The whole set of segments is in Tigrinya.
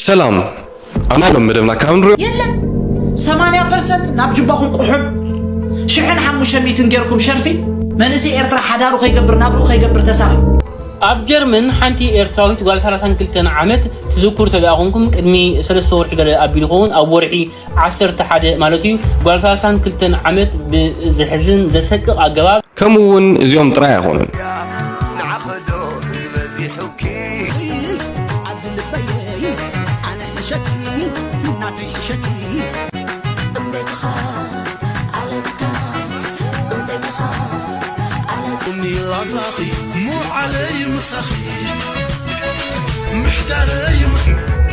ሰላም። ኣብ ናይ ሎም መደብና ካብ ንሪኦ የለን ሰማንያ ፐርሰንት ናብ ጅባኹም ቁሑም ሽሕን ሓሙሽተ ሚእትን ጌርኩም ሸርፊ መንእሰይ ኤርትራ ሓዳሩ ከይገብር ናብርኡ ከይገብር ተሳኺ ኣብ ጀርመን ሓንቲ ኤርትራዊት ጓል ሰላሳን ክልተን ዓመት ትዝክሩ ተደኣ ኮንኩም ቅድሚ ሰለስተ ወርሒ ገለ ኣቢሉ ይኸውን ኣብ ወርሒ ዓሰርተ ሓደ ማለት እዩ ጓል ሰላሳን ክልተን ዓመት ብዘሕዝን ዘሰቅቕ ኣገባብ ከምኡ እውን እዚኦም ጥራይ ኣይኮኑን። ንዓኸዶ ዝበዚሑኪ ኣብዚ ልበይ ኣነ ሕሸኪ ናተይ ሕሸኪ እምቤትኻ ኣለትካ እምቤትኻ ኣለትካ ቁሚ ላዛኺ ሙዓለይ ምሳኺ ምሕዳረይ ምስ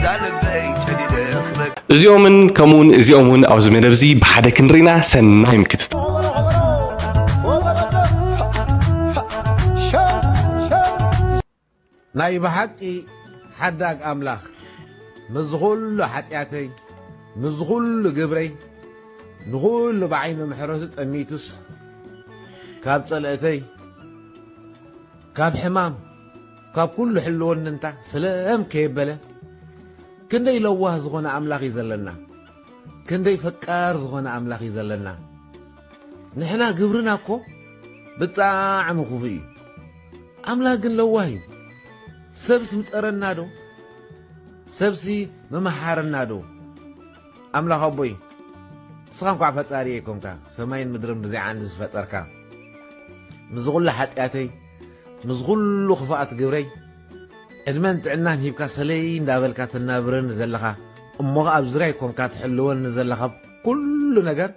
ዛልበይ ጨዲደ ክበክ እዚኦምን ከምኡውን እዚኦም እውን ኣብዚ መደብ እዚ ብሓደ ክንርኢና ሰናይ ምክትት ናይ ብሓቂ ሓዳግ ኣምላኽ ምስዚ ኹሉ ሓጢኣተይ ምስዚ ኹሉ ግብረይ ንኹሉ ብዓይኒ ምሕረቱ ጠሚቱስ ካብ ጸልእተይ ካብ ሕማም ካብ ኩሉ ሕልወንንታ ስለም ከየበለ ክንደይ ለዋህ ዝኾነ ኣምላኽ እዩ ዘለና ክንደይ ፈቃር ዝኾነ ኣምላኽ እዩ ዘለና ንሕና ግብርና እኮ ብጣዕሚ ክፉእ እዩ ኣምላኽ ግን ለዋህ እዩ ሰብስ ምጸረና ዶ ሰብሲ ምመሓረና ዶ ኣምላኽ ኣቦይ ንስኻ እንኳዕ ፈጣሪ ኣይኮንካ ሰማይን ምድርን ብዘይ ዓንዲ ዝፈጠርካ ምስዚ ኩሉ ሓጢኣተይ ምስዚ ኩሉ ክፍኣት ግብረይ ዕድመን ጥዕናን ሂብካ ሰለይ እንዳበልካ ተናብረኒ ዘለኻ እሞ ኣብ ዙርያ ይኮንካ ትሕልወኒ ዘለኻ ኩሉ ነገር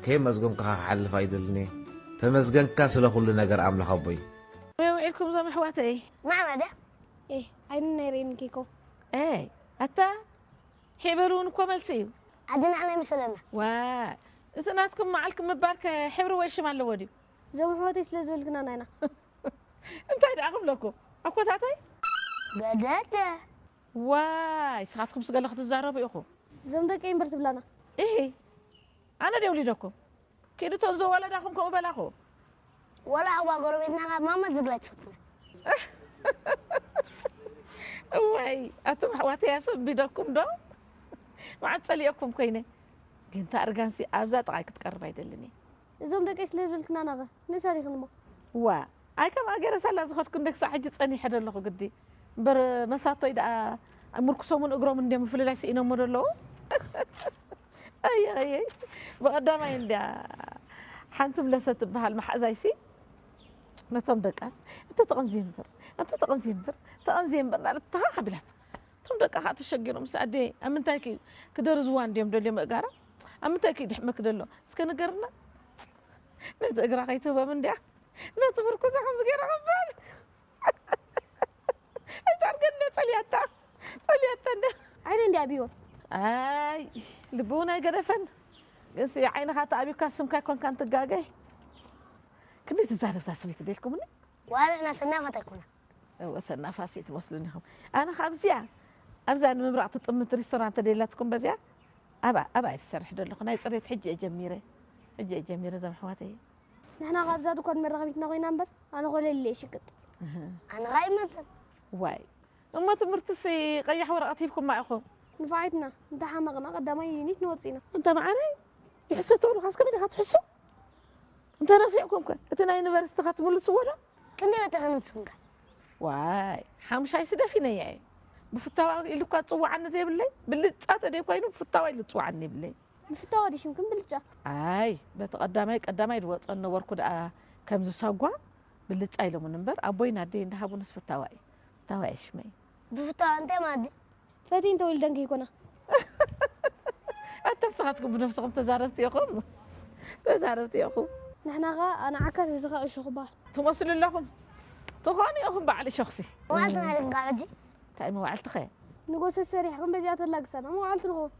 ከየመስገንኩኻ ክሓልፍ ኣይደልን እየ ተመስገንካ ስለ ኩሉ ነገር ኣምላኽ ኣቦይ ከመይ ውዒልኩም እዞም ኣሕዋተይ ማዕና ድያ ኤህ ዓይኒ ናይ ርእየኒ ኬኮ ኤይ ኣታ ሒበሉ እውን እኮ መልሲ እዩ ዓድና ዓና ይመሰለና ዋ እቲ ናትኩም መዓልኩም ምባል ከ ሕብሪ ወይ ሽም ኣለዎ ድዩ እዞም ኣሕዋተይ ስለ ዝበልክና ናይና እንታይ ደኣ ክብለኩም ኣኮታተይ ገደደ ዋይ ስኻትኩም ስገለ ክትዛረቡ ኢኹም እዞም ደቂ እምበር ትብላና እሂ ኣነ ድየ ውሊደኩም ኪዱ እቶም ዘወለዳኹም ከምኡ በላኹ ወላ እዋ ጎረቤትና ካብ ማማ ዝብላ ትፈትና እዋይ ኣቶም ኣሕዋተይ ኣሰቢደኩም ዶ መዓት ጸሊኦኩም ኮይነ ግን እታ እርጋንሲ ኣብዛ ጥቓይ ክትቀርብ ኣይደልን እየ እዞም ደቀይ ስለ ዝብልክና ናኸ ንሳ ዲኽን እሞ ዋ ኣይ ከምኣ ገይረ ሳላ ዝኸድኩ እንደ ክሳዕ ሕጂ ጸኒሐ ደለኹ ግዲ እምበር መሳቶይ ደኣ ምርኩሶምን እግሮም እንድዮም ምፍልላይ ስኢኖሞ ደለዉ ኣየኸየይ ብቐዳማይ እንድያ ሓንቲ ምለሰ ትበሃል መሓዛይሲ ነቶም ደቃስ እንተ ተቐንዝየ እምበር እንተ ተቐንዝየ እምበር ተቐንዝየ እምበር እናለት ተኻኻቢላት እቶም ደቃ ከዓ ተሸጊሮም ምስ ኣደይ ኣብ ምንታይ ክዩ ክደርዝዋ እንድዮም ደልዮ ምእጋራ ኣብ ምንታይ ክዩ ድሕመክ ደሎ እስከ ንገርና ነቲ እግራ ከይትህቦም እንድያ ነቲ ምርኩዛ ከምዚ ገይራ ክበል ኣይታርገ እንደ ፀልያታ ፀልያታ እንደ ዓይነ እንዲ ኣብይወን ኣይ ልቢ እውን ኣይገደፈን ግንሲ ዓይንኻ ተኣቢካ ስምካ ይኮንካ እንትጋገ ክንደይ ትዛረብ ዛ ሰበይቲ ደልኩምኒ ዋላ ናሰናፈት ኣይኮና እወ ሰናፋሲ ትመስሉኒ ኢኹም ኣነ ካብዚኣ ኣብዛ ንምብራቕ ትጥምት ሪስቶራንት ደላትኩም በዚኣ ኣብኣ ኣብኣ እየ ትሰርሕ ዘለኹ ናይ ፅሬት ሕጂ እየ ጀሚረ ሕጂ እየ ጀሚረ እዞም ኣሕዋተይ ንሕና ካብዛ ድኳን መራኸቢትና ኮይና እምበር ኣነ ኮለል እየ ሽቅጥ ኣነ ኸኣ ይመስል ዋይ እሞ ትምህርትሲ ቀያሕ ወረቐት ሂብኩማ ኢኹም ንፋዓይትና እንተሓመቕና ቀዳማይ ዩኒት ንወፅእ ኢና እንተ መዓረይ ይሕሰ ተብሉኻስ ከመይ ዲኻ ትሕሱ እንተ ነፊዕኩም ከ እቲ ናይ ዩኒቨርሲቲኻ ትምልስዎ ዶ ክንደይ በተኸ ንስንካ ዋይ ሓምሻይ ስደፊነያ እየ ብፍታዋ ኢሉኳ ትፅዋዓኒ ዘይብለይ ብልጫ ተደይ ኮይኑ ብፍታዋ ኢሉ ትፅዋዓኒ ይብለይ ብፍታዋ ድሽምክን ብልጫ ኣይ በቲ ቀዳማይ ቀዳማይ ዝወፀ ነበርኩ ደኣ ከምዚ ሰጓ ብልጫ ኢሎምን እምበር ኣቦይን ኣደይ እንዳሃቡንስ ፍታዋ እዩ ፍታዋ እየ ሽመይ ብፍታዋ እንታይ ማለት ድዩ ፈትየን ተወሊደን ከይኮና ኣታ ንስኻትኩም ብነብስኹም ተዛረብቲ ኢኹም ተዛረብቲ ኢኹም ንሕና ኸ ኣንዓካ እዚ ኸ እሾኽ በሃል ትመስሉ ኣለኹም ትኾኑ ኢኹም በዓል እሾኽሲ መዓልቲ ናይ ደጋ ሕጂ እንታይ መባዕልትኸ ንጎሰ ሰሪሕኹም በዚኣ ተላግሰና መባዕልቲ ንኸውን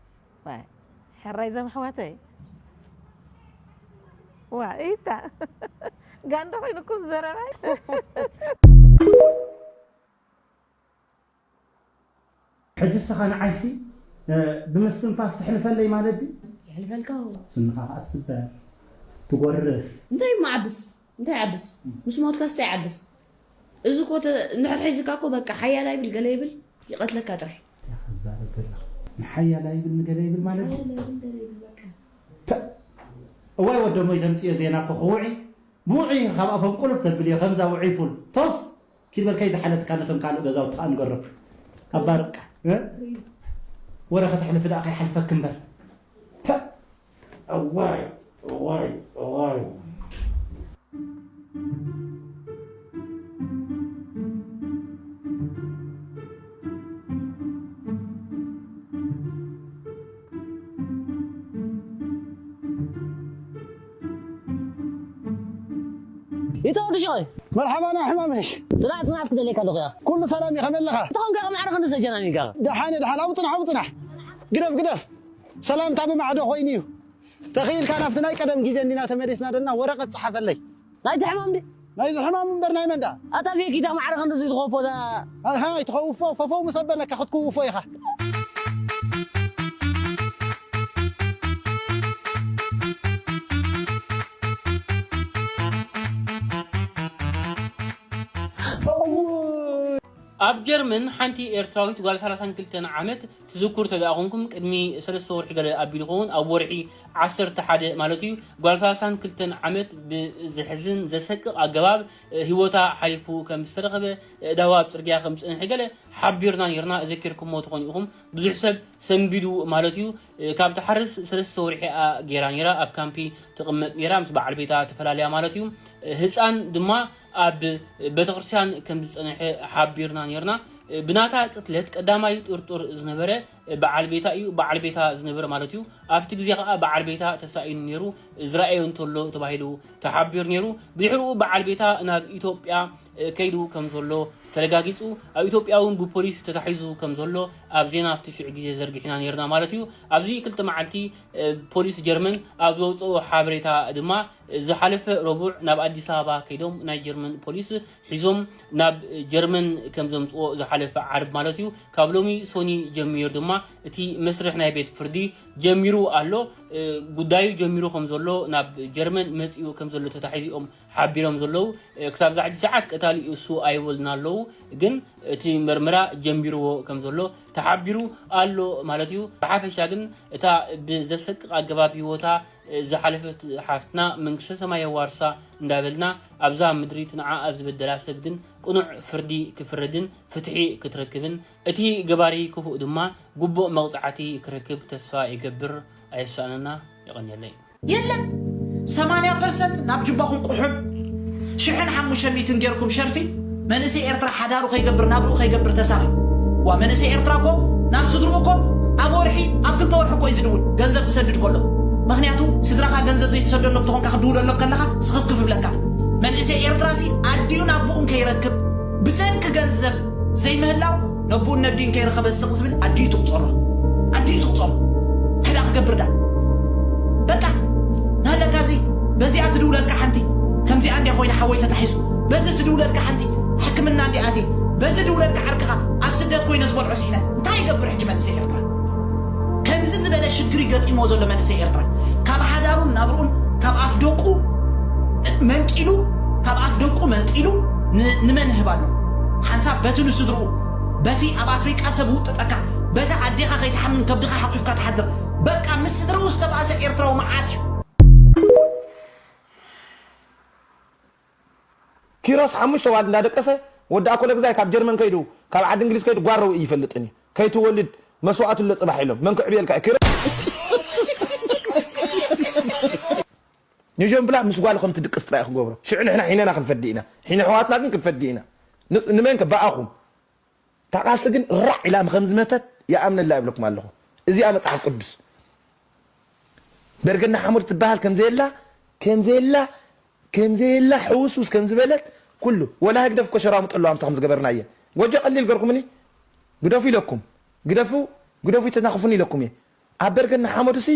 ዋይ ሕራይ ዘም ኣሕዋተይ ዋ ኢታ ጋንዶ ኮይኑኩም ዘረባይ ሕጂ ንስኻ ንዓይሲ ብምስትንፋስ ትሕልፈለይ ማለት ድዩ? የሕልፈልካ። ስንኻ ከኣ ስበር፣ ትጎርፍ። እንታይ እዩ መዓብስ? እንታይ ይዓብስ? ምስ ሞትካስ እንታይ ይዓብስ? እዚ እኮ እንድሕር ሒዝካ እኮ በቃ ሓያል ኣይብል ገለ ይብል ይቐትለካ ጥራሕ። ንሓያላ ይብል ንገለ ይብል ማለት እዩ። ፐ! እዋይ ወደሞይ ተምፅዮ ዜና እኮ ክውዒ ብውዒ ካብ ኣፎም ቁልፍ ተብልዮ ከምዛ ውዒ ፉል ቶስ ኪድ በል ከይዝሓለትካ ነቶም ካልእ ገዛውቲ ከዓ ንገሮም ኣባርቅካ እ? ወረ ከተሕልፊ ደኣ ከይሓልፈክ እምበር ፐ! እዋይ እዋይ እዋይ ይተወዲ ሸይ መርሓባ ናይ ሕማመሽ ጽናዕ ጽናዕ ክትደልየካ ኣለኹ ያ ኩሉ ሰላም እዩ ከመለኻ ተኾንካ ከም ዓረ ክንዲ ሰጀናን ኢልካ ደሓነ ደሓን ኣብኡ ጽናሕ ኣብኡ ጽናሕ ግደፍ ግደፍ ሰላምታ ብማዕዶ ኮይኑ እዩ ተኽኢልካ ናብቲ ናይ ቀደም ግዜ እንዲና ተመሊስና ደልና ወረቐት ጽሓፈለይ ናይቲ ሕማም ዲ ናይዚ ሕማም እምበር ናይ መን ደኣ ኣታ ቤኪታ ማዕረ ክንዲ እዚ ዝኸፎ እዛ ኣሃ ኣይትኸውፎ ፈፈው ምስ ኣበለካ ክትክውፎ ኢኻ ኣብ ጀርመን ሓንቲ ኤርትራዊት ጓል ሰላሳን ክልተን ዓመት ትዝክሩ ተደኣ ኮንኩም ቅድሚ ሰለስተ ወርሒ ገለ ኣቢሉ ይኸውን ኣብ ወርሒ ዓሰርተ ሓደ ማለት እዩ ጓል ሰላሳን ክልተን ዓመት ብዘሕዝን ዘሰቅቕ ኣገባብ ህይወታ ሓሊፉ ከም ዝተረኸበ እዳዋ ኣብ ፅርግያ ከም ዝፀንሐ ገለ ሓቢርና ነርና ዘኪርኩሞ ትኾኑ ኢኹም ብዙሕ ሰብ ሰንቢዱ ማለት እዩ ካብ ትሓርስ ሰለስተ ወርሒ እያ ገይራ ነይራ ኣብ ካምፒ ትቕመጥ ነይራ ምስ በዓል ቤታ ተፈላልያ ማለት እዩ ህፃን ድማ ኣብ ቤተክርስትያን ከም ዝፀንሐ ሓቢርና ነርና ብናታ ቅትለት ቀዳማይ ጥርጡር ዝነበረ በዓል ቤታ እዩ በዓል ቤታ ዝነበረ ማለት እዩ ኣብቲ ግዜ ከዓ በዓል ቤታ ተሳኢኑ ነይሩ ዝረኣዮ እንተሎ ተባሂሉ ተሓቢሩ ነይሩ ብድሕሪኡ በዓል ቤታ ናብ ኢትዮጵያ ከይዱ ከም ዘሎ ተረጋጊፁ ኣብ ኢትዮጵያ እውን ብፖሊስ ተታሒዙ ከም ዘሎ ኣብ ዜና ኣብቲ ሽዑ ግዜ ዘርጊሕና ነርና ማለት እዩ ኣብዚ ክልተ መዓልቲ ፖሊስ ጀርመን ኣብ ዘውፅኦ ሓበሬታ ድማ ዝሓለፈ ረቡዕ ናብ ኣዲስ ኣበባ ከይዶም ናይ ጀርመን ፖሊስ ሒዞም ናብ ጀርመን ከም ዘምፅዎ ዝሓለፈ ዓርብ ማለት እዩ ካብ ሎሚ ሶኒ ጀሚሩ ድማ እቲ መስርሕ ናይ ቤት ፍርዲ ጀሚሩ ኣሎ ጉዳዩ ጀሚሩ ከም ዘሎ ናብ ጀርመን መፂኡ ከም ዘሎ ተታሒዚኦም ሓቢሮም ዘለዉ ክሳብ ዛሕጂ ሰዓት ቀታሊ እሱ ኣይበሉና ኣለዉ ግን እቲ መርመራ ጀሚርዎ ከም ዘሎ ተሓቢሩ ኣሎ ማለት እዩ ብሓፈሻ ግን እታ ብዘሰቅቕ ኣገባብ ህይወታ ዝሓለፈት ሓፍትና መንግስተ ሰማይ የዋርሳ እንዳበልና ኣብዛ ምድሪ ትንዓ ኣብ ዝበደላ ሰብ ግን ቅኑዕ ፍርዲ ክፍረድን ፍትሒ ክትረክብን እቲ ገባሪ ክፉእ ድማ ግቡእ መቕፃዕቲ ክረክብ ተስፋ ይገብር ኣየሳእነና የቐንየለይ የለን ሰማንያ ፐርሰንት ናብ ጅባኹም ቁሑም ሽሕን ሓሙሽተ ሚእትን ጌርኩም ሸርፊ መንእሰይ ኤርትራ ሓዳሩ ከይገብር ናብርኡ ከይገብር ተሳቒ ዋ መንእሰይ ኤርትራ እኮ ናብ ስድርኡ እኮ ኣብ ወርሒ ኣብ ክልተ ወርሒ እኮ እዩ ዝድውል ገንዘብ ክሰድድ ከሎ ምክንያቱ ስድራኻ ገንዘብ ዘይትሰደሎም ተኾንካ ክድውለሎም ከለኻ ስኽፍክፍ ይብለካ መንእሰይ ኤርትራ ሲ ኣዲኡ ናብኡን ከይረክብ ብሰንኪ ገንዘብ ዘይምህላው ነብኡ ነዲኡን ከይረኸበ ስቕ ዝብል ኣዲኡ ትቑፀሮ ኣዲኡ ትቑፀሮ እንታይ ደኣ ክገብር ደኣ በቃ ናለካ እዚ በዚኣ ትድውለልካ ሓንቲ ከምዚኣ እንዲያ ኮይና ሓወይ ተታሒዙ በዚ ትድውለልካ ሓንቲ ሕክምና እንዲ ኣትየ በዚ ድውለልካ ዓርክኻ ኣብ ስደት ኮይነ ዝበልዖ ስኢነ እንታይ ይገብር ሕጂ መንእሰይ ኤርትራ ከምዚ ዝበለ ሽግር ይገጢሞ ዘሎ መንእሰይ ኤርትራ ካብ ሓዳሩን ናብርኡን ካብ ኣፍ ደቁ መንቂሉ ካብ ኣፍ ደቁ መንቂሉ ንመን ይህብ ኣሎ ሓንሳብ በቲ ንስድርኡ በቲ ኣብ ኣፍሪቃ ሰብ ውጥጠካ በቲ ኣዴኻ ከይትሓምም ከብድኻ ሓቂፍካ ትሓድር በቃ ምስ ስድርኡ ዝተባእሰ ኤርትራዊ መዓት እዩ ኪሮስ ሓሙሽተ ዋል እንዳደቀሰ ወዲ ኣኮለ ግዛይ ካብ ጀርመን ከይዱ ካብ ዓዲ እንግሊዝ ከይዱ ጓረው ይፈልጥን እዩ ከይትወልድ መስዋእቱ ለፅባሕ ኢሎም መን ክዕብየልካ እዩ ኪሮስ ንጀምብላ ምስ ጓሉ ከም ትድቅስ ጥራይ ክገብሮ ሽዑ ንሕና ሒነና ክንፈዲ ኢና ሒነ ሕዋትና ግን ክንፈዲ ኢና ንመን ከባኣኹም ታቃሲ ግን ራዕ ኢላ ከም ዝመተት ይኣምነላ ይብለኩም ኣለኹ። እዚኣ መጽሓፍ ቅዱስ በርገና ሓሙድ ትበሃል ከም ዘየላ ከም ዘየላ ከም ዘየላ ሕውስውስ ከም ዝበለት ኩሉ ወላ ህግደፍ እኮ ሸራሙጥ ኣለዋ ምሳኹም ዝገበርናየ ጎጆ ቀሊል ገርኩምኒ ግደፉ ኢለኩም ግደፉ ግደፉ ይተናኽፉኒ ኢለኩም እየ ኣብ በርገና ሓመዱሲ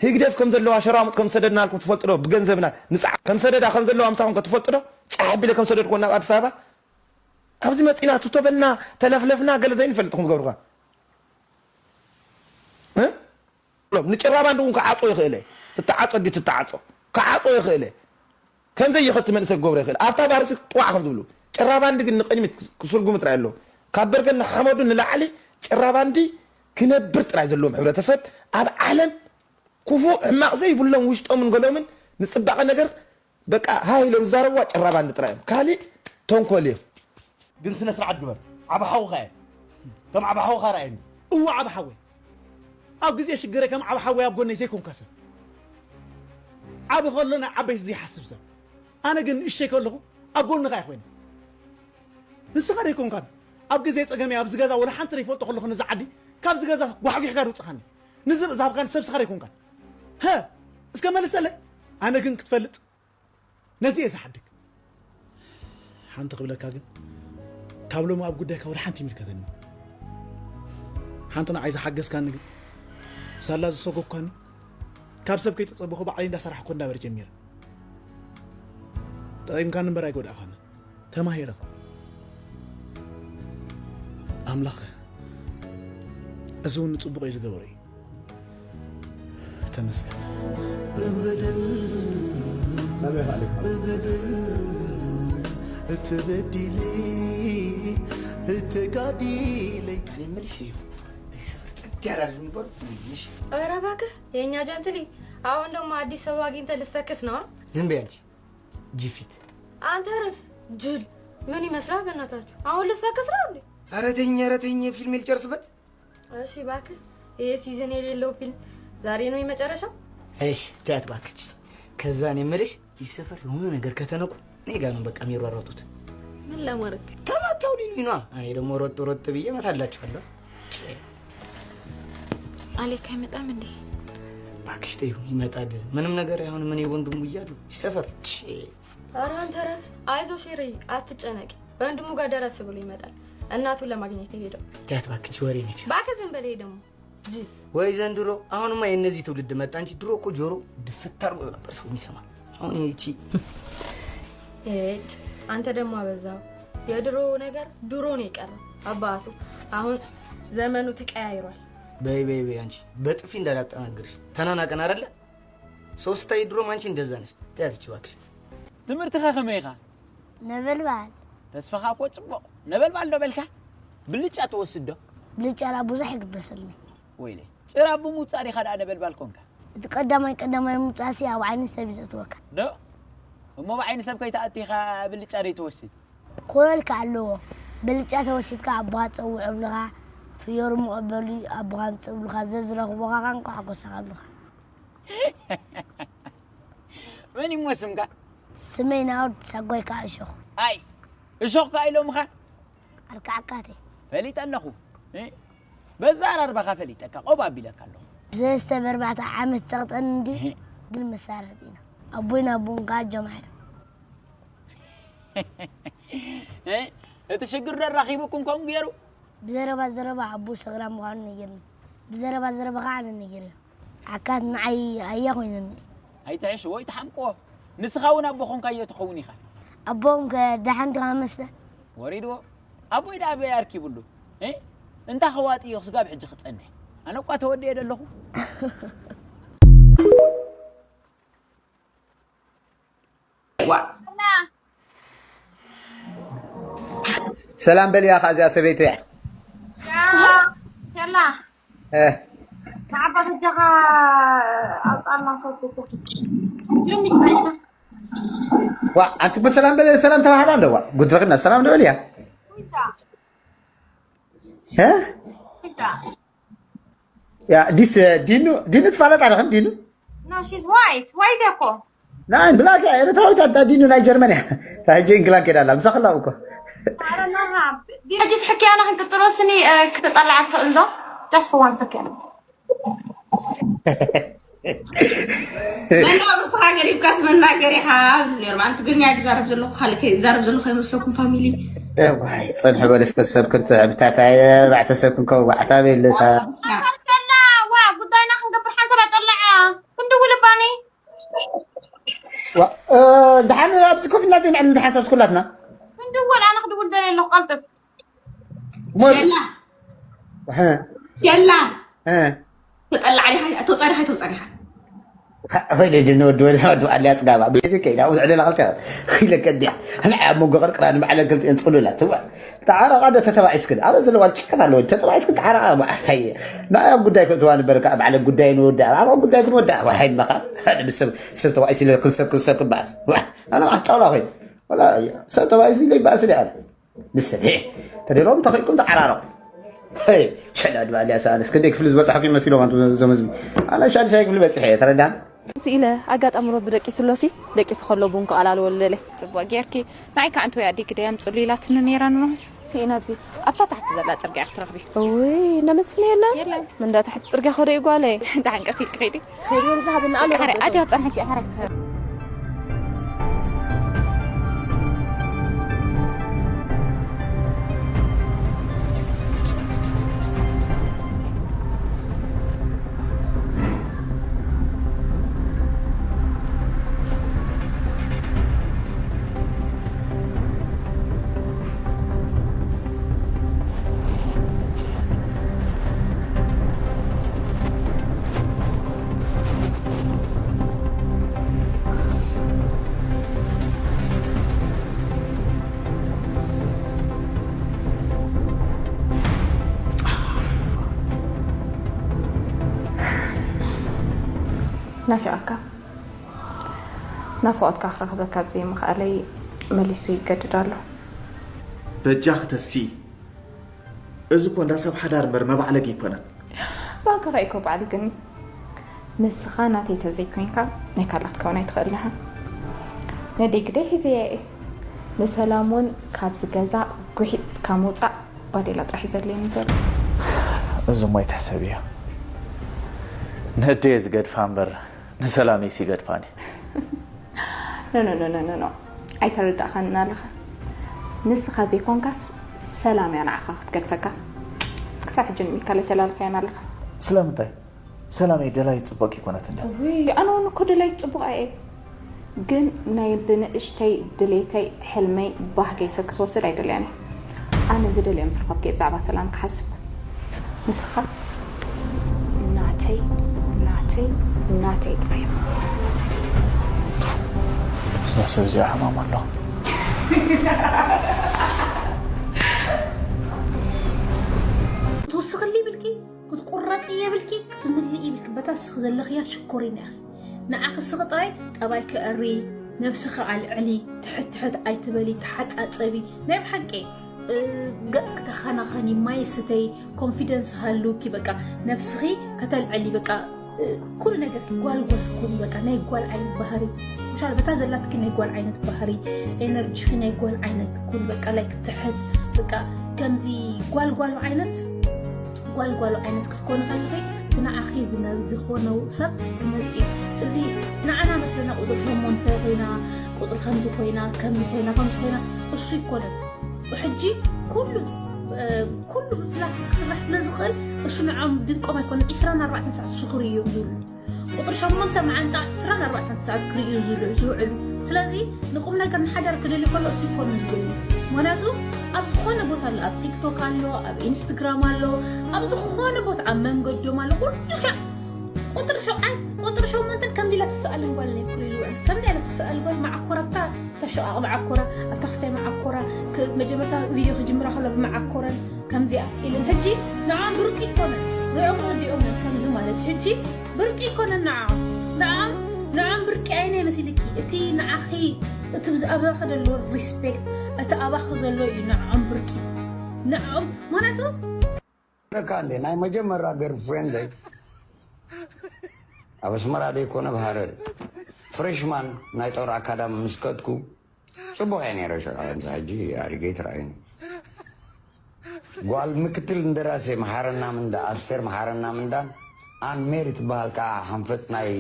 ህግደፍ ከም ዘለዋ ሸራሙጥ ከም ዝሰደድናልኩም ትፈልጡ ዶ? ብገንዘብና ንጽዓ ከም ሰደዳ ከም ዘለዋ ምሳኹም ከ ትፈልጡ ዶ? ጫሕ ኣቢለ ከም ሰደድኩወን ናብ ኣዲስ ኣበባ ኣብዚ መጺና ቱቶ በልና ተለፍለፍና ገለ ዘይንፈልጥ ኢኹም ትገብሩኻ። እ? ንጭራባንዲ እውን ክዓጾ ይኽእል እየ። ትተዓጾ ድዩ ትተዓጾ? ክዓጾ ይኽእል እየ። ከምዘይ ይኸቲ መንእሰይ ክገብሮ ይኽእል። ኣብታ ባርሲ ጥዋዕ ከም ዝብሉ ጭራባንዲ ግን ንቕድሚት ክስርጉሙ ጥራይ ኣለዎ። ካብ በርገን ንሓመዱ ንላዕሊ ጭራባንዲ ክነብር ጥራይ ዘለዎም ሕብረተሰብ ኣብ ዓለም ክፉእ ሕማቕ ዘይብሎም ውሽጦምን ገሎምን ንጽባቐ ነገር በቃ ሃይ ኢሎም ዝዛረብዋ ጭራባንዲ ጥራይ እዮም። ካሊእ ተንኮል እዮም። ግን ስነ ስርዓት ግበር። ዓቢ ሓውኻ እየ። ከም ዓቢ ሓውኻ ርኣየኒ። እወ ዓቢ ሓወይ። ኣብ ግዜ ሽግረይ ከም ዓቢ ሓወይ ኣብ ጎነይ ዘይኮንካ ሰብ። ዓቢ ከሎ ናይ ዓበይቲ ዘይሓስብ ሰብ። ኣነ ግን ንእሽተይ ከለኹ ኣብ ጎንኻ እየ ኮይነ። ንስኻ ዘይኮንካን ኣብ ግዜ ጸገመይ ኣብዚ ገዛ ወላ ሓንቲ ዘይፈልጦ ከለኹ ነዚ ዓዲ ካብዚ ገዛ ጓሕጒሕካ ድውጽኻኒ። ንዝብእ ዝሃብካኒ ሰብ ስኻ ዘይኮንካን። ሃ እስከ መልሰለይ። ኣነ ግን ክትፈልጥ ነዚ እየ ዝሓድግ። ሓንቲ ክብለካ ግን ካብ ሎሚ ኣብ ጉዳይካ ወላ ሓንቲ ይምልከተኒ። ሓንቲ ንዓይ ዝሓገዝካኒ ግን ሳላ ዝሰጎግካኒ ካብ ሰብ ከይተጸበኹ ባዕለይ እንዳሰራሕኩ እንዳበረ ጀሚረ። ጠቒምካኒ እምበር ኣይጎዳእኻኒ። ተማሂረ ኸዓ። ኣምላኽ እዚ እውን ንጽቡቕ እዩ ዝገበሮ እዩ። ተመስገን። እተበዲለ እተጋዲለ። እኔ የምልሽ እዩ፣ እዚህ ሰፈር ጽድ ያላሉ የሚባሉ ምንሽ? ኧረ እባክህ የእኛ ጀንትሊ፣ አሁን ደግሞ አዲስ ሰው አግኝተህ ልትሰክስ ነው? ዝም በይ አንቺ ጅፊት። አንተ ረፍ ጅል። ምን ይመስላል በእናታችሁ? አሁን ልትሰክስ ነው እንዴ? ኧረ ተኝ፣ ኧረ ተኝ፣ ፊልም ልጨርስበት። እሺ እባክህ፣ ይሄ ሲዝን የሌለው ፊልም ዛሬ ነው የመጨረሻው? እሺ ተያት እባክች። ከዛ እኔ የምልሽ ይህ ሰፈር የሆነ ነገር ከተነኩ እኔ ጋር ነው በቃ የሚሯሯጡት። ምን ለማድረግ? ተመተው ሊሉኝ ነዋ። እኔ ደግሞ ሮጥ ሮጥ ብዬ እመታላችኋለሁ። አሌክ አይመጣም እንዴ? እባክሽ ተይው፣ ይመጣል። ምንም ነገር አይሆንም። እኔ ወንድሙ እያሉ ይህ ሰፈር። ኧረ አንተ ረፍ። አይዞ ሼሪ፣ አትጨነቂ። ወንድሙ ጋር ደረስ ብሎ ይመጣል። እናቱን ለማግኘት የሄደው። ተያት እባክሽ፣ ወሬ ነች። እባክህ ዝም በል። ይሄ ደግሞ ጅል። ወይ ዘንድሮ። አሁንማ የእነዚህ ትውልድ መጣ እንጂ ድሮ እኮ ጆሮ ድፍት አድርጎ ነበር ሰው የሚሰማ። አሁን ይቺ ኤጭ፣ አንተ ደግሞ አበዛው። የድሮ ነገር ድሮ ነው የቀረው አባቱ። አሁን ዘመኑ ተቀያይሯል። በይ በይ በይ፣ አንቺ በጥፊ እንዳላጠናግርሽ። ተናናቀን አይደለ? ሰው ስታይ ድሮም አንቺ እንደዛ ነሽ። ተያት እቺ እባክሽ። ትምህርትኻ ከመይ ኢኻ? ነበልባል። ተስፋኻ እኮ ጽቡቕ። ነበልባል ዶ በልካ? ብልጫ ትወስድ ዶ? ብልጫ ላ ብዙሕ ይግበሰልኒ። ወይለይ፣ ጭራ ብምውጻእ ዲኻ ደኣ ነበልባል ኮንካ? እቲ ቀዳማይ ቀዳማይ ምውጻእሲ ኣብ ዓይኒ ሰብ እዩ ዘእትወካ። ዶ? እሞ ብዓይኒ ሰብ ከይትኣቱ ኢኻ ብልጫ ደይትወስድ? ኮለል ከ ኣለዎ። ብልጫ ተወሲድካ ኣቦኻ ትጸውዕ እብልኻ፣ ፍዮሪ መቐበሊ ኣቦኻ ኣምጽእ እብልኻ፣ ዘዝረኽቦኻ ቃንቋ ሓጎሳኻ እብልኻ። መን እሞ ስምካ? ስመይ ናውድ፣ ሳጓይ ከኣ እሾኽ። ኣይ፣ እሾኽ ከኣ ኢሎምኻ? ኣልካዕካቴ። ፈሊጠ ኣለኹ። እ? በዛ ኣራርባኻ ፈሊጠካ፣ ቆብ ኣቢለካ ኣለኹ። ብዘስተ በርባዕተ ዓመት ጸቕጠን እንድዩ፣ እህ። ግን መሳርሕቲ ኢና። ኣቦይን ኣቦን ከኣ ጀምዓ እዮም። እ? እቲ ሽግር ዶ ኣራኺቡኩም ከምኡ ገይሩ? ብዘረባ ዘረባ ኣቦ ሰኽራም ምዃኑ ነጊርኒ። ብዘረባ ዘረባ ኸዓ ኣነ ነጊረዮ። ዓካት ንዓይ ኣያ ኮይነኒ። ኣይትሕሽዎ፣ ኣይትሓምቅዎ። ንስኻ እውን ኣቦ ኾንካዮ ትኸውን ኢኻ። ኣቦኦም ከ ደሓን ዲኻ መስለ? ወሪድዎ። ኣቦይ ደኣ ኣበይ ኣርኪቡሉ? እ? እንታ ኸዋጥዮ ክስጋብ ሕጂ ክጸንሕ። ኣነ እኳ ተወዲኤ ዶ ኣለኹ። ዋ። ሰላም በልያ፣ ከዚኣ ሰበይቲ እያ። ያ፣ የላ። እ። ንዓባ በጃኻ ኣውጣና ሰብኩ። ዋ፣ ኣንቲ እኮ ሰላም በል፣ ሰላም ተባህላ እንደ ዋ፣ ጉድ ረኺብና፣ ሰላም ዶ በልያ? ዊዛ። እ? ዊዛ። ያ፣ ዲስ፣ ዲኑ፣ ዲኑ ትፋለጥ ኣለኽን፣ ዲኑ? No, she's white. White እኮ። ናይ ብላክ እያ፣ ኤርትራዊት ኣታ ዲኑ ናይ ጀርመን እያ። እታ ሕጂ እንግላንድ ከይዳ ኣላ፣ ምሳኽላ እኮ። ኧረ ናሃ፣ ዲ-፣ ሕጂ ትሕክያና ክንቅጽሎ ስኒ፣ እ፣ ክትጠልዓ ትኽእል ዶ? Just for one second። መናብርትኻ ገሪብካስ መናገር ኢኻ። ኖርማል፣ ትግርኛ ድዛረብ ዘለኹ፣ ካልእ ከ-፣ ዝዛረብ ዘለኹ ኣይመስለኩም ፋሚሊ? እዋይ፣ ጽንሕ በል እስከ ሰብ ክንትዕብታታ፣ ኣርባዕተ ሰብ ክንከውን ዋዕታ በልታ። ከላ፣ ዋ፣ ጉዳይና ክንገብር ሓንሳብ ኣጠልዓ። ክንድውል እባኒ። ዋ፣ እ፣ ደሓን ኣብዚ ኮፍ ኢልና ዘይንዕልል ብሓንሳብ ኩላትና። ክንድውል፣ ኣነ ክድውል ደልየ ኣለኹ፣ ቀልጥፍ። ሞል-፣ ሸላ። ሀ። ሸላ። ሀ። ተጠላዕ ዲኻ? ተውጻእ ዲኻ? ተውጻእ ዲኻ? ወይለ ድነ ወዲ ወዲ ወዲ ኣልያ ጽጋባ ቤዚ ከይዳ ውዕለ ለኸልከ ኺለ ከዲያ ኣነ ኣብ መንጎ ቅርቅራ ንባዕለ ክልቲኤን ጽሉላት ትዋ ተዓራቃ ዶ ተተባዒስክን ኣረ ዘለዋ ጭከን ኣለወ ተተባዒስክን ተዓራቃ ማዕርታይ ናይ ኣብ ጉዳይ ክትዋ ንበርካ ባዕለ ጉዳይ ንወዳ ኣብ ጉዳይ ክትወዳ ዋይ መኻ ሰብ ሰብ ተባዒስ ኢለ ክንሰብ ክንሰብ ክባስ ኣነ ማዕጣውላ ኾይ ወላ ሰብ ተባዒስ ኢለ ይባስ ዲያ ንሰብ ሄ ተደሎም ተኺልኩም ተዓራረቑ። ሸዳ ድባልያ ሰኣነስ ክንደይ ክፍሊ ዝበፅሐኩ ይመሲሎም ኣንቱ ዘመዝሚ ኣነ ሻድሻይ ክፍሊ በፅሐ እየ ተረዳን። ስኢለ ኣጋጣሚ ረቢ ደቂሱ ኣሎሲ ደቂሱ ከሎ ቡን ክኣላልወሉ ደለ። ጽቡቕ ጌርኪ። ንዓይ ከዓ እንተወይ ኣዴኪ ደይ ኣምጽሉ ኢላትኒ ነይራ ንኖህስ። ስኢነ ኣብዚ ኣብታ ታሕቲ ዘላ ጽርግያ ክትረኽቢ። እውይ እነ መስፍን የለን። የለን። ምን እንዳ ታሕቲ ጽርግያ ከዶ እዩ ጓለይ። ደሓን ቀስ ኢልኪ ኸይዲ። ኸይዲ ወደ ዝሃብና ኣሎ። ኣትያ ጸንሐኪ ሓረ። ናፊቐካ ናፍቖትካ ክረኽበካ ኣብዘይ ምኽኣለይ መሊሱ ይገድድ ኣሎ። በጃኺ ተሲ፣ እዚ እኮ እንዳ ሰብ ሓዳር እምበር መባዕለጊ ኣይኮነን። ብኣካኻ እኮ ባዕሊ ግን ንስኻ ናተይ ተዘይኮይንካ ናይ ካልኣት ከውን ኣይትኽእልን ኢኻ። ነደይ ግደይ ሒዘያ እየ። ንሰላም እውን ካብዚ ገዛ ጉሒጥካ ምውፃእ ባዴላ ጥራሕ እዩ ዘድልየኒ ዘሎ። እዚ እሞ ኣይትሕሰብዮ። ነደየ ዝገድፋ እምበር ንሰላመይስ ይገድፋኒ። ኖ ኖ ኖ ኖ ኖ ኣይተረዳእኻንን ኣለኻ። ንስኻ ዘይኮንካስ ሰላም እያ ንዓኻ ክትገድፈካ። ክሳብ ሕጂ ንሚካል ኣይተላልካያን ኣለኻ። ስለምንታይ? ሰላመይ ደላዪት ጽቡቕ ኣይኮነትን ድያ? ውይ ኣነ እውን እኮ ደላዪት ጽቡቕ እየ። ግን ናይ ብንእሽተይ ድሌተይ ሕልመይ ባህገይ ሰብ ክትወስድ ኣይደልያን እየ። ኣነ ዝደልዮ ምስ ረኸብኩ እየ ብዛዕባ ሰላም ክሓስብ። ንስኻ ናተይ ናተይ ናተይ ጥራይ። እዛ ሰብ እዚኣ ሕማም ኣለዋ። ትውስኽሊ ይብልኪ ክትቁረፂ የብልኪ ክትምልኢ ይብልኪ በታ እስኺ ዘለኽያ ሽኮሪና ኢኺ ንዓኺ እስኺ ጥራይ ጠባይ ክእሪ ነብስኺ ኣልዕሊ ትሕት ትሕት ኣይትበሊ ተሓፃፀቢ ናይ ብሓቂ ገፅኪ ተኸናኸኒ ማይ ስተይ ኮንፊደንስ ሃሉኪ በቃ ነብስኺ ከተልዕሊ በቃ ኩሉ ነገር ጓልጓል ኩን በቃ ናይ ጓል ዓይነት ባህሪ ምሻል በታ ዘላትኪ ናይ ጓል ዓይነት ባህሪ ኤነርጂኺ ናይ ጓል ዓይነት ኩን በቃ ላይክ ትሕት በቃ ከምዚ ጓልጓል ዓይነት ጓልጓል ዓይነት ክትኮኒ ከለኺ እቲ ንዓኺ ዝነ- ዝኾነው ሰብ ክመጽእ እዩ። እዚ ንዓና መስለና ቁጥሪ ሸሞንተ ኮይና ቁጥሪ ከምዚ ኮይና ከምዚ ኮይና ከምዚ ኮይና እሱ ይኮነን። ሕጂ ኩሉ ኩሉ ብፕላስቲክ ክስራሕ ስለ ዝኽእል እሱ ንዖም ድንቆም ኣይኮነ 24 ሰዓት ስኽሪ እዮም ዝብሉ ቁጥሪ ሸሞንተ መዓንጣ 24 ሰዓት ክርእዩ ዝውዕሉ ስለዚ ንቁም ነገር ንሓዳር ክደልዩ ከሎ እሱ ይኮኑ ዝብሉ ምክንያቱ ኣብ ዝኾነ ቦታ ኣሎ ኣብ ቲክቶክ ኣሎ ኣብ ኢንስትግራም ኣሎ ኣብ ዝኾነ ቦታ ኣብ መንገዶም ኣሎ ኩሉ ሻዕ ቁጥሪ ሸውዓን ቁጥሪ ሸሞንተን ከምዚ ኢላ ትሰኣልን ጓል ናይ ኩሉ ይውዕል ከምዚ ኢላ ትሰኣል ጓል መዓኮራ ብታ ተሸቃቕ መዓኮራ ኣብታ ክስታይ መዓኮራ መጀመርታ ቪድዮ ክጅምራ ከሎ ብመዓኮረን ከምዚኣ ኢለን ሕጂ ንዓም ብርቂ ይኮነን ሪኦም ወዲኦም ከምዚ ማለት ሕጂ ብርቂ ይኮነን ንዓም ንዓም ንዓም ብርቂ ኣይነ መሲልኪ እቲ ንዓኺ እቲ ብዛዕባኺ ዘሎ ሪስፔክት እቲ ኣባኺ ዘሎ እዩ ንዓም ብርቂ ንዓም ማለቱ ረካ እንዴ ናይ መጀመርያ ገርል ፍሬንደይ ኣብ ኣስመራ ዘይኮነ ኣብ ሃረር ፍሬሽማን ናይ ጦር ኣካዳሚ ምስ ከድኩ ጽቡቕ እየ ነይረ ሽዑ ሕጂ ኣሪገይ ትረኣዩኒ ጓል ምክትል እንደራሴ መሓረና ምንዳ ኣስቴር መሓረና ምንዳን ኣን ሜሪ ትበሃል ከዓ ሓንፈፅ ናይ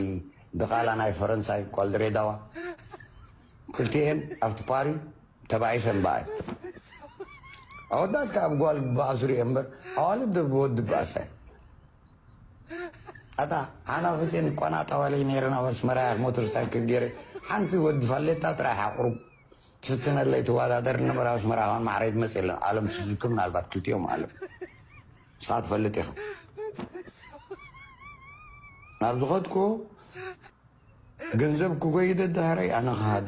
ድቓላ ናይ ፈረንሳይ ጓል ድሬዳዋ ክልቲኤን ኣብቲ ፓሪ ተባኢሰን በኣይ ኣወዳት ከዓ ብጓል በኣሱ ሪኤ እምበር ኣዋልድ ዶ ብወዲ በኣሳ እዩ ኣታ ሓናፍፅን ቆናጣ ዋለይ ነይረ ናብ ኣስመራ ሞተር ሳይክል ገይረ ሓንቲ ወዲ ፋሌታ ጥራሕ ኣቁሩብ ትፍትነለይ ትወዳደር ነበረ ኣስመራ ከን ማዕረይ ትመፅእ የለን ኣለም ስዙኪ ምናልባት ክልቲኦም ኣለም ንስኻ ትፈልጥ ኢኻ ናብ ዝኸድኩ ገንዘብ ክጎይ ደዳህራይ ኣነ ክሃድ።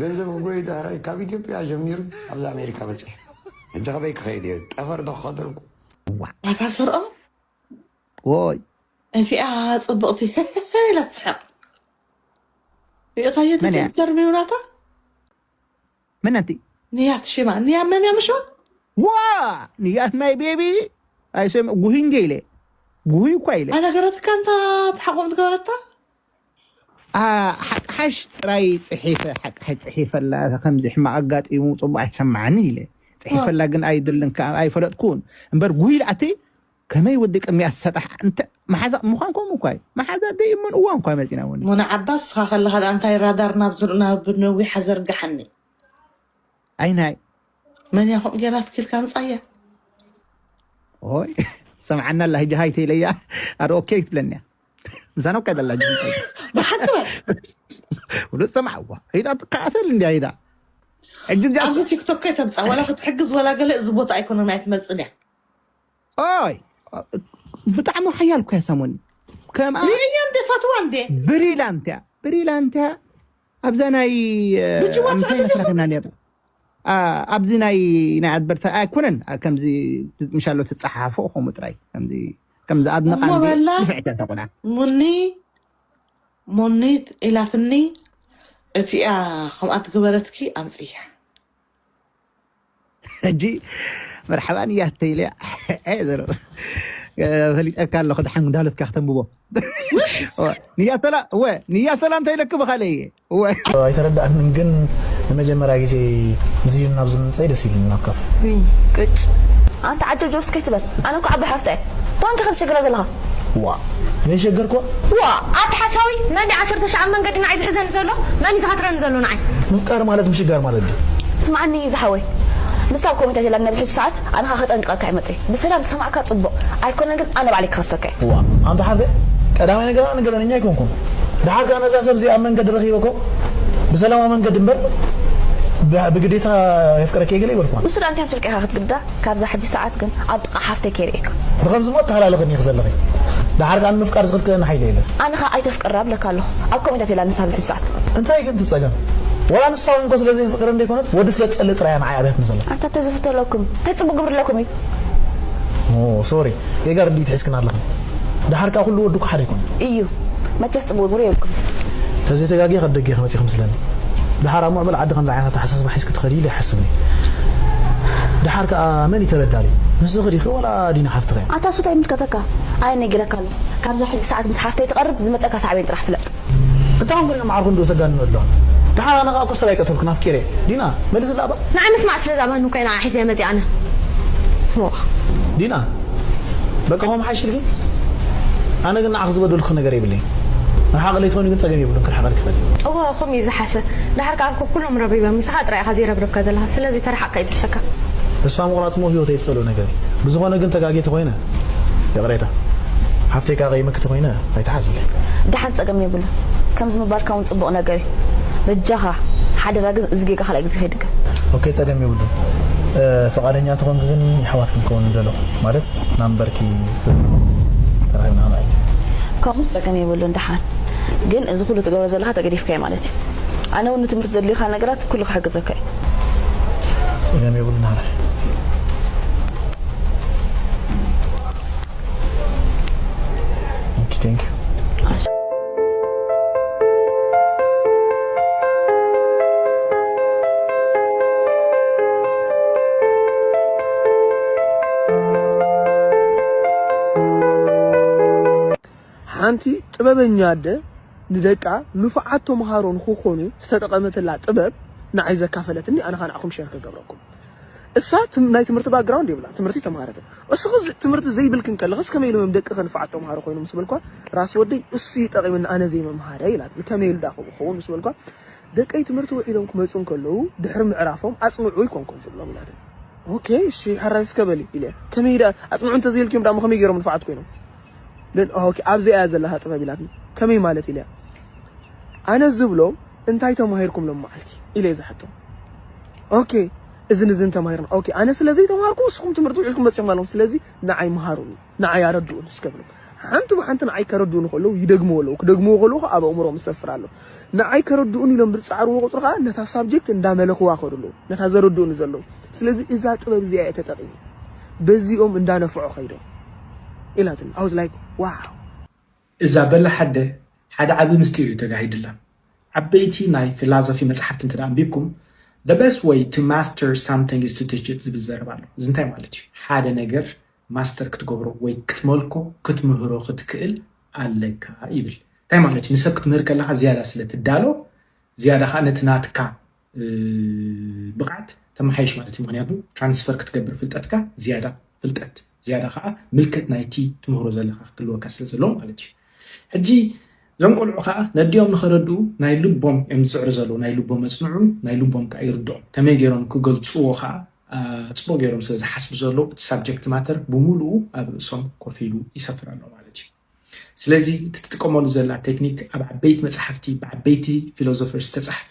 ገንዘብ ክጎይ ዳህራይ ካብ ኢትዮጵያ ጀሚሩ ኣብዚ ኣሜሪካ በፂሕ። ሕጂ ከበይ ክኸይድ እየ? ጠፈር ዶ ክኸደልኩ? ኣሳስርኦ ወይ እዚኣ ፅብቕቲ ኢላ ትስሕቕ። ሪእኻዮ መን እያ? ኢንተርቪው ናታ መን ኣንቲ? ንያት ሽማ ንያ መን እያ ምሽዋ ዋ ንያት ማይ ቤቢ ኣይሰም ጉሂ እንደ ኢለ ጉሂ እኳ ኢለ ኣነገረትካ እንታ ተሓቆም ትገበረታ ሓቅሓሽ ጥራይ ፅሒፈ ሓቅሓሽ ፅሒፈላ ከምዚ ሕማቅ ኣጋጢሙ ፅቡቅ ኣይተሰማዓንን ኢለ ፅሒፈላ ግን ኣይድልን ከዓ ኣይፈለጥኩን እምበር ጉሂ ኢለ ኣቲ ከመይ ወዲ ቅድሚያ ትሰጣሕ እንተ መሓዛ ምዃን ከምኡ እኳ እዩ መሓዛ ደይመን እዋን እኳ መፂና እውን ሙና ዓባስ ስኻ ከለኻ ደኣ እንታይ ራዳር ናብ ዝር ናብ ነዊሓ ዘርግሓኒ ኣይናይ መን እያ ከምኡ ጌራ ትክልካ ምፃያ ኦይ ሰምዓና ኣላ ሕጂ ሃይ ተይለያ ኣረ ኦኬ ትብለኒያ ምሳና እኳ ዘላ ብሓቂ በል ውሉጥ ሰምዓዋ ሪጣ ትከኣተል እንዲያ ኢዳ ሕጂ እዚኣ ኣብዚ ቲክቶክ ከይተምፃ ዋላ ክትሕግዝ ዋላ ገለ እዚ ቦታ ኣይኮነን ኣይትመፅን እያ ኦይ ብጣዕሚ ሓያል እኮ እያ ሰሞን ከምኣ ሪእያ እንደ ፈትዋ እንደ ብሪላንት እያ ብሪላንት እያ ኣብዛ ናይ ብጅዋ ኣምሳይ ትዕልል መስራትና ነር ኣብዚ ናይ ናይ ኣድበርታ ኣይኮነን ከምዚ ምሻሎ ትፀሓፎ ከምኡ ጥራይ ከምዚ ከምዚ ኣድነቃ እሞ በላ ንፍዕተ ተቆና ሙኒ ሙኒት ኢላትኒ እቲኣ ከምኣ ትግበረትኪ ኣምፅያ ሕጂ መርሓባ ንያት ተይለ ዘረ ፈሊጠካ ኣለኹ ድሓን እንዳለትካ ክተንብቦ ንያ ሰላም እወ ንያ ሰላም ተይለክ ብኻለ እየ እወ ኣይተረዳእንን ግን ንመጀመርያ ግዜ ዝዩን ናብ ዝምንፀይ ደስ ኢሉኒ ናብ ካፈ ቅጭ ኣንተ ዓጀብ ጆርስ ከይትበል ኣነ እኮ ዓባይ ሓፍታ እየ ባንክ ከትሸግረ ዘለኻ ዋ ዘይሸገርኮ ዋ ኣንተ ሓሳዊ መን ዓሰርተ ሺዕ ኣብ መንገዲ ንዓይ ዝሕዘኒ ዘሎ መን እዩ ዝሃትረኒ ዘሎ ንዓይ ምፍቃር ማለት ምሽጋር ማለት ድዩ ስምዓኒ ዝሓወይ ንሳ ኮሚታት የላ ነዚ ሕጂ ሰዓት ኣነ ኸዓ ከጠንቅቐካ ይመፅእ ብሰላም ዝሰማዕካ ፅቡቕ ኣይኮነን ግን ኣነ ባዕለይ ክኸሰካ እየ ዋ ኣንተ ሓፍተ ቀዳማይ ነገር ኣነ ገበነኛ ኣይኮንኩም ድሓር ከኣ ነዛ ሰብ እዚኣ ኣብ መንገዲ ረኺበኮ ብሰላማዊ መንገዲ እምበር ብ- ብግዴታ የፍቅረኪ ገለ ይበልኩዋ ንሱ ደኣ እንታይ ፍልቅኻ ክትግዳ ካብዛ ሕጂ ሰዓት ግን ኣብ ጥቓ ሓፍተይ ከይርእየካ ብከምዚ ሞ ተሃላለኽኒ ኢኺ ዘለኺ ድሓር ከኣ ንምፍቃር ዝኽልክለኒ ሓይሊ የለን ኣነ ኸዓ ኣይተፍቅራ ብለካ ኣለኹ ኣብ ኮሚታት የላ ንሳ ኣብዚ ሕጂ ሰዓት እንታይ ግን ትጸገም ዋላ ንሳ እውን እኮ ስለ ዘይፍቅር እንደይኮነት ወዲ ስለ ትጸልእ ጥራያ ንዓይ ኣብያትኒ ዘላ ኣንታ ተዝፍተለኩም እንታይ ፅቡቅ ግብርለኩም እዩ ኦ ሶሪ ጌጋ ርድኢት ሒዝክን ኣለኽን ድሓር ከኣ ኩሉ ወዲ እኮ ሓደ ኣይኮነ እዩ መቸስ ፅቡቅ ግብሪ የብልኩም ተዘይተጋጊ ካብ ደገ ክመፂ ክምስለኒ ድሓር ኣብ ምዕብል ዓዲ ከምዚ ዓይነት ኣተሓሳስባ ሒዝኪ ትኸዲ ኢለ ይሓስብኒ ድሓር ከኣ መን እዩ ተበዳሊ ንስኺ ዲኺ ወላ ዲና ሓፍትኸ ኣታ እሱ እንታይ ይምልከተካ ኣነ ነጊረካ ኣሎ ካብዛ ሕጂ ሰዓት ምስ ሓፍተይ ትቐርብ ዝመፀካ ሳዕቤን ጥራሕ ፍለጥ እንታይ ኮንኩ ዲና መዓርኩ እንዶ ተጋንኑ ኣሎ ድሓር ኣነ ከኣ እኮ ሰብ ኣይቀተልኩን ኣፍቂረ ዲና መልስላ እባ ንዓይ ምስማዕ ስለ ዝኣበኒ እኮ ኢና ሒዘ መፂ ኣነ ዲና በቃ ሆም ሓሽልኪ ኣነ ግን ንዓኽ ዝበደልኩ ነገር የብለይ ርሓቕ ለይትኾኒ ግን ጸገም የብሉን ክርሓቐልኪ ኽእል እወ ከምኡ እዩ ዝሓሸ ድሓር ከኣ እኮ ኩሎም ረብሪቦም ንስኻ ጥራይ ኢኻ ዘይረብረብካ ዘለኻ ስለዚ ተረሓቕካ እዩ ዝሕሸካ ተስፋ ምቑራጽ ሞ ህይወት ኣይትጸልኦ ነገር እዩ ብዝኾነ ግን ተጋጌ ተኾይነ ይቕሬታ ሓፍተይ ከኣ ቀይመኪ ተኾይነ ኣይትሓዝለ ደሓን ጸገም የብሉ ከምዚ ምባልካ እውን ጽቡቕ ነገር እዩ በጃኻ ሓደራ ግን እዚ ጌጋ ካልኣይ ግዜ ከይድገም ኦኬ ጸገም የብሉ ፍቓደኛ ተኾንኪ ግን የሕዋት ክንከውን ንደሎ ማለት ናምበርኪ ተረኺብና ክንርኢ ከምኡስ ጸገም የብሉን ደሓን ግን እዚ ኩሉ ትገብሮ ዘለኻ ተገዲፍካዮ ማለት እዩ ኣነ እውን ንትምህርቲ ዘድልዩካ ነገራት ኩሉ ክሕግዘካ እዩ ጸገም የብሉን ሓራይ Thank you. ሓንቲ ጥበበኛ ኣደ ንደቃ ንፉዓት ተምሃሮ ንኽኾኑ ዝተጠቐመትላ ጥበብ ንዓይ ዘካፈለትኒ ኣነ ኸኣ ንዓኹም ሸር ክገብረኩም እሳ ትም- ናይ ትምህርቲ ባክግራውንድ የብላ ትምህርቲ ተምሃረትን እስኺ ዝ- ትምህርቲ ዘይብልክን ከለኽስ ከመይ ኢሎም እዮም ደቅኸ ንፉዓት ተምሃሮ ኮይኖም ምስ በልኳ ራስ ወደይ እሱ ይጠቒምኒ ኣነ ዘይምምሃረ ኢላትኒ ከመይ ኢሉ ዳ ከምኡ ክኸውን ምስ በልኳ ደቀይ ትምህርቲ ውዒሎም ክመፁ እንከለዉ ድሕሪ ምዕራፎም ኣፅንዑ ኢኮንኩም ዝብሎም ኢላትኒ ኦኬ እሺ ሕራይ እስከ በሊ ኢለ ከመይ ዳ ኣፅንዑ እንተዘይልክዮም ዳሞ ከመይ ገይሮም ንፉዓት ኮይኖም ብል ኦኬ ኣብዚኣ እያ ዘለኻ ጥበብ ኢላትኒ ከመይ ማለት ኢለያ ኣነ ዝብሎም እንታይ ተማሂርኩም ሎም መዓልቲ ኢለ ዝሓቶም ኦኬ እዝን እዝን ተማሂርና ኦኬ ኣነ ስለ ዘይተማሃርኩ ንስኹም ትምህርቲ ውዒልኩም መፂኹም ኣለኹም ስለዚ ንዓይ መሃሩኒ ንዓይ ኣረድኡን እስከ ብሎም ሓንቲ ብሓንቲ ንዓይ ከረድኡኒ ከለዉ ይደግምዎ ኣለዉ። ክደግምዎ ከለዉ ከዓ ኣብ ኣእምሮኦም ዝሰፍር ኣሎ። ንዓይ ከረድኡኒ ኢሎም ብዝፃዕርዎ ቁፅሪ ከዓ ነታ ሳብጀክት እንዳመለኽዋ ከዱ ኣለዉ። ነታ ዘረድኡኒ ዘለዉ። ስለዚ እዛ ጥበብ እዚኣ እየ ተጠቒመ። በዚኦም እንዳነፍዖ ከይዶም። ኢላትኒ። I was like, wow. እዛ በላ ሓደ ሓደ ዓቢ ምስጢር እዩ ተጋሂድላ። ዓበይቲ ናይ ፊላዞፊ መጽሓፍቲ እንተ ኣንቢብኩም the best way to master something is to teach it ዝብል ዘረባ ኣሎ። እዚ እንታይ ማለት እዩ? ሓደ ነገር ማስተር ክትገብሮ ወይ ክትመልኮ ክትምህሮ ክትክእል ኣለካ ይብል። እንታይ ማለት እዩ? ንሰብ ክትምህር ከለካ ዝያዳ ስለ ትዳሎ ዝያዳ ከዓ ነቲ ናትካ ብቕዓት ተመሓይሽ ማለት እዩ። ምክንያቱ ትራንስፈር ክትገብር ፍልጠትካ ዝያዳ ፍልጠት ዝያዳ ከዓ ምልከት ናይቲ ትምህሮ ዘለካ ክህልወካ ስለ ዘለዎ ማለት እዩ። ሕጂ እዞም ቆልዑ ከዓ ነዲኦም ንኸረድኡ ናይ ልቦም እዮም ዝፅዕሩ ዘለዉ። ናይ ልቦም መፅንዑ ናይ ልቦም ከዓ ይርድኦም። ከመይ ገይሮም ክገልፅዎ ከዓ ፅቡቅ ገይሮም ስለ ዝሓስቡ ዘለዉ እቲ ሳብጀክት ማተር ብምሉኡ ኣብ ርእሶም ኮፍ ኢሉ ይሰፍር ኣሎ ማለት እዩ። ስለዚ እቲ ትጥቀመሉ ዘላ ቴክኒክ ኣብ ዓበይቲ መፅሓፍቲ ብዓበይቲ ፊሎዞፈር ዝተፃሕፈ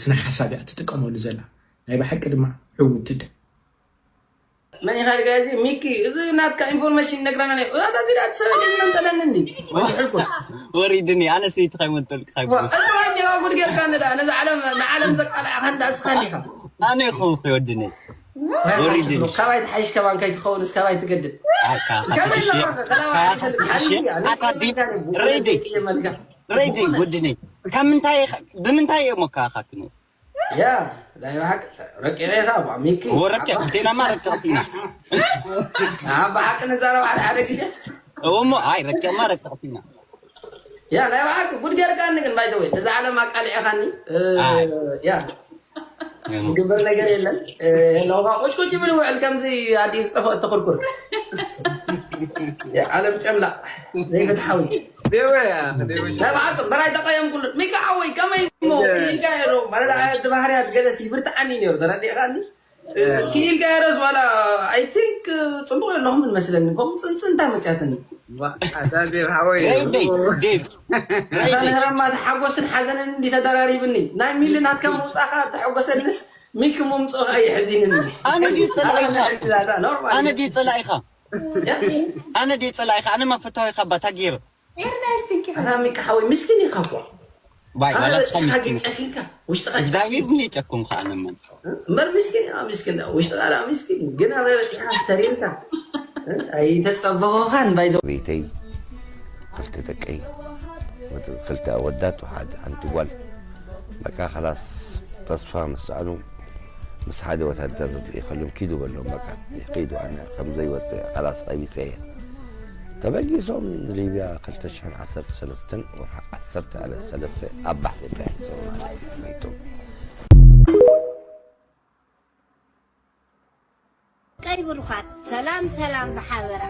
ስነ ሓሳብ እያ ትጥቀመሉ ዘላ። ናይ ብሓቂ ድማ ዕውትቲ ደ መን ኢኻ ድጋ እዚ ሚኪ እዚ ናትካ ኢንፎርሜሽን ይነግረና ነ እዛ እዚ ዳት ሰበ ግን መንጠለኒ እንዲ ወይ ሕልኩስ ወሪድኒ ኣነ ሰይቲ ካይ መንጠልክ ካይ እዚ ወዲ ዋ ጉድ ጌርካ ንዳ ነዚ ዓለም ንዓለም ዘቃልዓኻ እንዳ እስኻ እንዲኻ ኣነ ይኸውን ከይወድኒ ወሪድኒ ካባይ ትሓይሽ ከማን ከይትኸውን እስካባይ ትገድድ ረይደይ ወድነይ ካብ ምንታይ ብምንታይ እየ ሞካኻ ክንስ ያ ናይ ብሓቅ ረቂቐ ኢኻ ሚኪ ወረቀ ቴናማ ረቀቕቲና ኣብ ብሓቂ ንዛረብ ሓደ ሓደ ግዜ እሞ ኣይ ረቀማ ረቀቕቲና ያ ናይ ብሓቂ ጉድ ጌርካኒ ግን ባይዘወይ ነዛ ዓለም ኣቃሊዕኻኒ ያ ዝግበር ነገር የለን ለውኻ ቁጭቁጭ ይብል ይውዕል ከምዚ ኣዲስ ዝጠፍኦ እተኽርኩር ዓለም ጨምላቕ ዘይፍትሓዊ ናይ ብሓቂ በራይ ተቐየምኩሉ ሚካ ሓወይ ከመይ እሞ ኢልካ ዶ ማለት እቲ ባህርያት ገለሲ ይብርትዓኒ ነይሩ ተረዲእኻኒ ክኢልካ ዶ ዋላ ኣይ ቲንክ ፅቡቅ ኣለኹም እንመስለኒ ከምኡ ፅንፅንታ መፅያትኒ ዴቭ ዴቭ ራማ ሓጎስን ሓዘንን እንዲ ተደራሪብኒ ናይ ሚሊ ናትካ ምውፃእካ ተሐጎሰንስ ሚኪ ምምፅኡ ከዓ የሕዚንኒ ኣነ ድዩ ፀላኢኻ ኣነ ድዩ ፀላኢኻ ኣነ ድዩ ፀላኢኻ ኣነ ማፈታዊኻ ባታ ገይሩ ኣና ሚኪ ሓወይ ምስኪን ኢኻ እኮ ባይ ዋላ ስኻ ሓቂ ምስኪን ጨኪንካ ውሽጥኻ ዳዊት ምን ይጨኩም ከኣነ ምን እምበር ምስኪን ኢኻ ምስኪን ውሽጥኻ ዳ ምስኪን ግን ኣበይ በፂሕካ ስተሪርካ ኣይተፀበኹኻን ባይዘ ቤተይ ክልተ ደቀይ ክልተ ኣወዳት ሓደ ሓንቲ ጓል በቃ ከላስ ተስፋ ምስ ሰኣኑ ምስ ሓደ ወታደር ይኸሉም ኪዱ በሎም በቃ ይኸይዱ ኣነ ከም ዘይወፅእ ከላስ ቀቢፀ እየ ተበጊሶም ንሊብያ ክልተ ሽሕን ዓሰርተ ሰለስተን ወርሒ ዓሰርተ ኣለ ሰለስተ ኣብ ባሕሪ ጥራሕ ዞም ማለት እዩ ሞይቶም ደቀይ ብሩኻት ሰላም ሰላም ብሓበራ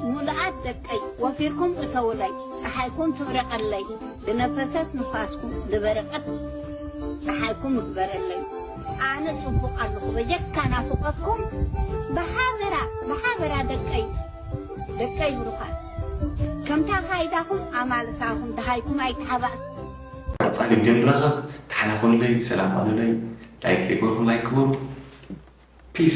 ሙሉኣት ደቀይ ወፊርኩም እተውለይ ፀሓይኩም ትብረቐለይ ብነፈሰት ንፋስኩም ዝበረቐት ፀሓይኩም እግበረለይ ኣነ ፅቡቕ ኣለኹ በጀካ ናፍቐኩም ብሓበራ ብሓበራ ደቀይ ደቀይ ብሩኻት ከምታ ካይዳኹም ኣማልሳኹም ደሃይኩም ኣይትሓባእ ቀፃሊ ቪድዮ ንራኸብ ተሓላኹንለይ ሰላም ኾኑለይ ላይክ ዘይገበርኩም ላይክ ግበሩ ፒስ